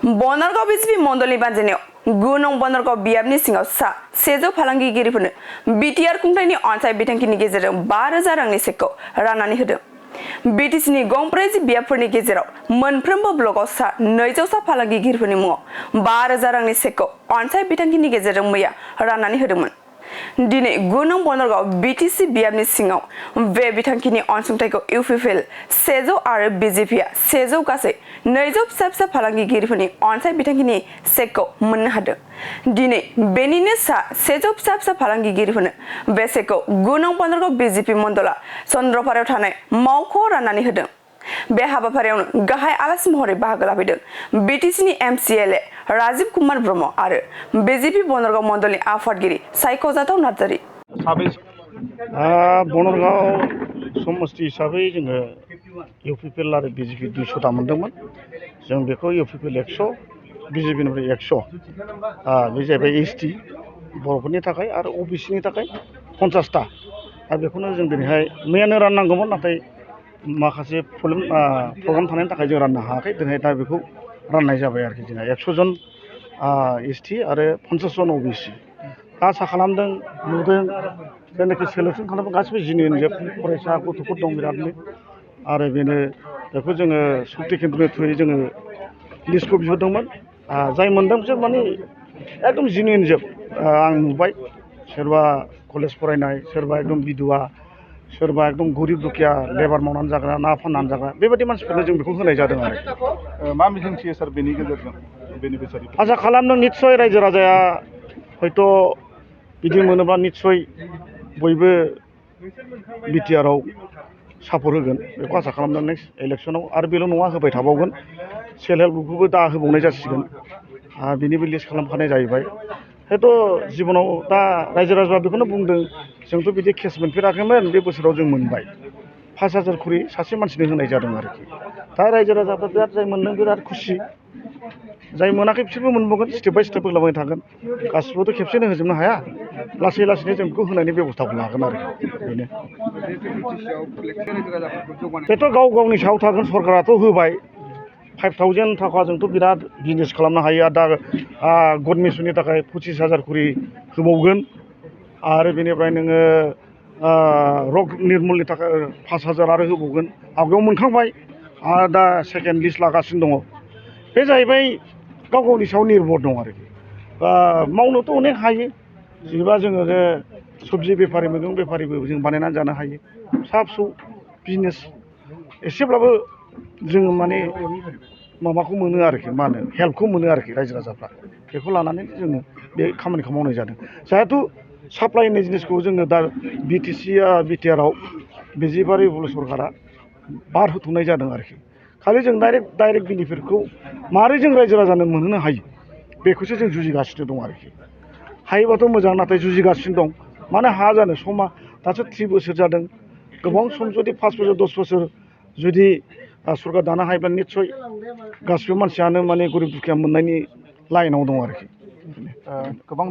बनरगाव बिसिपि मण्डलनि बानजायनायाव गुनं बनरगाव बियाबनि सिङाव सा 100 फालांगिगिरिफोरनो बिटिआर खुंथायनि अनसाय बिथांखिनि गेजेरजों 5,000 रांनि चेकखौ राननानै होदों। बिटिसिनि गंब्रैजि बियाबफोरनि गेजेराव मोनफ्रोमबो ब्लकआव सा 200 फालांगिगिरिफोरनि मुङाव 5,000 रांनि चेकखौ अनसाय बिथांखिनि गेजेरजों मैया राननानै होदोंमोन। दिनै गुनं बनरगाव बिटिसि बियाबनि सिङाव बे बिथांखिनि अनसुंथाइखौ इउपिपिएल 100 आरो बिजेपिआ 100 गासै 200 फिसा फिसा फालांगिगिरिफोरनि अनसाय बिथांखिनि चेकखौ मोननो हादों। दिनै बेनिनो सा 100 फिसा फिसा फालांगिगिरिफोरनो बे चेकखौ गुनं बनरगाव बिजेपि मण्डला चन्द्रपारायाव थानाय मावख'आव राननानै होदों। बे हाबाफारियावनो गाहाय आलासि महरै बाहागो लाफैदों बिटिसिनि एमसिएलए राजीव कुमार ब्रह्म आरो बिजेपि बनरगाव मण्डलनि आफादगिरि सायख'जाथाव नार्जारि। बनरगाव समस्ति हिसाबै जोङो इउपिपिएल आरो बिजेपि 200 मोनदोंमोन। जों बेखौ इउपिपिएल 100 बिजेपिनिफ्राय 100 बे जाहैबाय एसटि बर'फोरनि थाखाय आरो अबिसिनि थाखाय 50टा आरो बेखौनो जों दिनैहाय मैयानो राननांगौमोन, नाथाय माखासे प्रग्राम थानायनि थाखाय जों राननो हायाखै। दिनै दा बेखौ राननाय जाबाय आरोखि। जोंहा 100 जन एसटि आरो 50 जन अबिसि। आसा खालामदों, नुदों, जायनाखि सेलेकसन खालामदों गासिबो जिनियन जोब, फरायसा गथ'फोर दं बिरादनो। आरो बेखौ जोङो सक्ति केन्द्रनि थ्रुयै जोङो लिस्टखौ बिहरदोंमोन। जाय मोनदों बिसोर माने एकदम जिनियन जोब। आं नुबाय सोरबा कलेज फरायनाय, सोरबा एकदम बिधुवा, सोरबा एकदम गरिब दुखिया लेबार मावनानै जाग्रा, ना फाननानै जाग्रा, बेबायदि मानसिफोरनो जों बेखौ होनाय जादों आरो। मा मिजिंथियो सार बेनि गेजेरजों बेनिफिसियारि? आसा खालामदों निस्सय रायजो राजाया हयथ' बिदि मोनोब्ला निस्सय बयबो बिटिआरआव सापर्ट होगोन, बेखौ आसा खालामदों नेक्स्ट इलेक्सनाव। आरो बेल' नङा, होबाय थाबावगोन। सेल्फ हेल्प ग्रुपखौबो दा होबावनाय जासिगोन। बिनिबो लिस्ट खालामखानाय जाहैबाय। हयथ' जिबनाव दा रायजो राजाफ्रा बेखौनो बुंदों, जोंथ' बिदि केस मोनफेराखैमोन, बे बोसोराव जों मोनबाय। 5,000 खरि सासे मानसिनो होनाय जादों आरोखि। दा रायजो राजाफ्रा बिराद, जाय मोनदों बिराद खुसि। जाय मोनाखै बिसोरबो मोनबावगोन, स्टेप बाय स्टेप होलांबाय थागोन। गासिबोथ' खेबसेनो होजोबनो हाया, लासै लासैनो जों बेखौ होनायनि बेब'स्थाखौ लागोन आरो। बेनो। बेथ' गाव गावनि सायाव थागोन। सरकाराथ' होबाय 5,000 थाखाजोंथ' बिराद बिजनेस खालामनो हायो। आरो दा गड मिसननि थाखाय 25,000 खरि होबावगोन। आरो बेनिफ्राय नोङो रग निर्मलनि थाखाय 5,000 आरो होबावगोन। आवगायाव मोनखांबाय आरो दा सेकेन्ड लिस्ट लागासिनो दङ। बे जाहैबाय गाव गावनि सायाव निर्भर दं आरोखि। मावनोथ' अनेक हायो। जेनेबा जोङो सबजि बेफारि, मैगं बेफारिबो जों बानायनानै जानो हायो। फिसा फिसौ बिजनेस एसेब्लाबो जोङो माने माबाखौ मोनो आरोखि, मा होनो, हेल्पखौ मोनो आरोखि रायजो राजाफ्रा। बेखौ लानानै जोङो बे खामानिखौ मावनाय जादों। जिहेथु साप्लाइ होननाय जिनिसखौ जोङो दा बिटिआरआव बिजेपि आरो सरकारा बार होथ'नाय जादों आरोखि। खालि जों डाइरेक्ट बेनिफिटखौ मारै जों रायजो राजानो मोनहोनो हायो, बेखौसो जों जुजिगासिनो दं आरोखि। हायोबाथ' मोजां, नाथाय जुजिगासिनो दं। मानो हाया जानो? समा दासो 3 बोसोर जादों। गोबां सम जुदि 5 बोसोर 10 बोसोर जुदि सरकार दानो हायोब्ला निस्सय गासिबो मानसियानो माने गरिब दुखिया मोननायनि लाइनाव दं आरोखि। गोबां